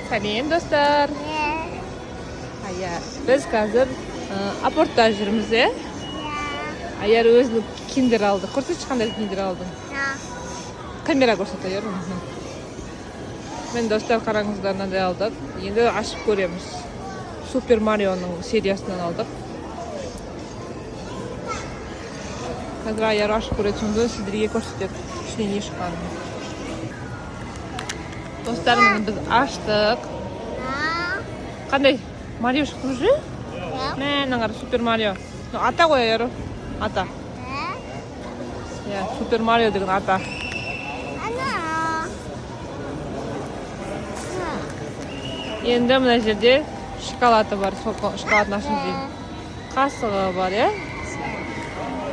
Сәлем, достар. Ая, біз қазір апортта жүрміз, иә? Аяр өзінің киндер алды. Көрсетші, қандай киндер алдың? Камера көрсет, Аяр. Міне, достар, қараңыздар, мынандай алдық. Енді ашып көреміз. Супер Марионың сериясынан алдық. Қазір Аяр ашып көреді, сонда сіздерге көрсетеді ішінен не шыққанын. Достар, міне, біз аштық. Қандай Марио шықты уже? Мә, мына қара, Супер Марио. Ну, ата ғой, Аяр, ата. Иә, Супер Марио деген ата. Енді мына жерде шоколады бар, сол шоколадын ашып жеймін. Қасығы бар, иә?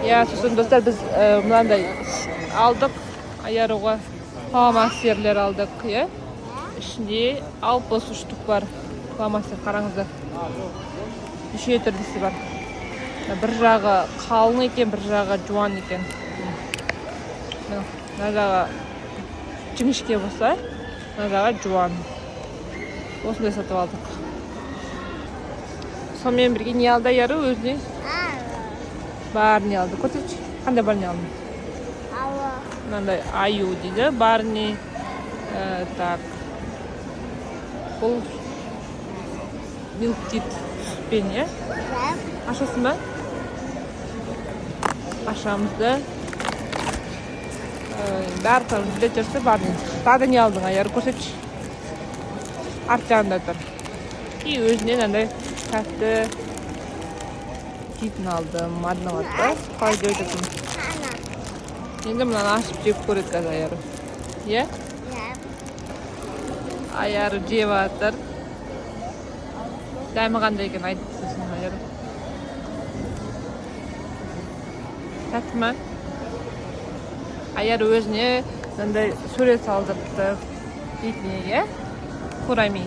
Иә, сосын, достар, біз мынандай алдық Аяруға, фломастерлер алдық, иә? Ішінде 63 штук бар фломастер, қараңыздар. Неше түрлісі бар. Мына бір жағы қалың екен, бір жағы жуан екен. Мына жағы жіңішке болса, мына жағы жуан. Осындай сатып алдық. Сонымен бірге не алды Аяру өзіне? Барни алды. Көрсетші, қандай Барни алдың? Мынандай аю дейді Барни. Так, бұл милк тит сүтпен, иә? Ашасың ба? Ашамыз да. Барлықтарыңыз білетін шығарсыздар Барни. Тағы да не алдың, Аяр, көрсетші. Арт жағында тұр. И өзіне мынандай тәтті жейтін алды, мармелад па, қалай деп айтатын. Енді мынаны ашып жеп көреді қазір Аяр, иә? Аяр жеп жатыр. Дәмі қандай екенін айтып сосын. Аяр, тәтті ма? Аяр өзіне мынандай сурет салдырыпты бетіне, иә? Курами.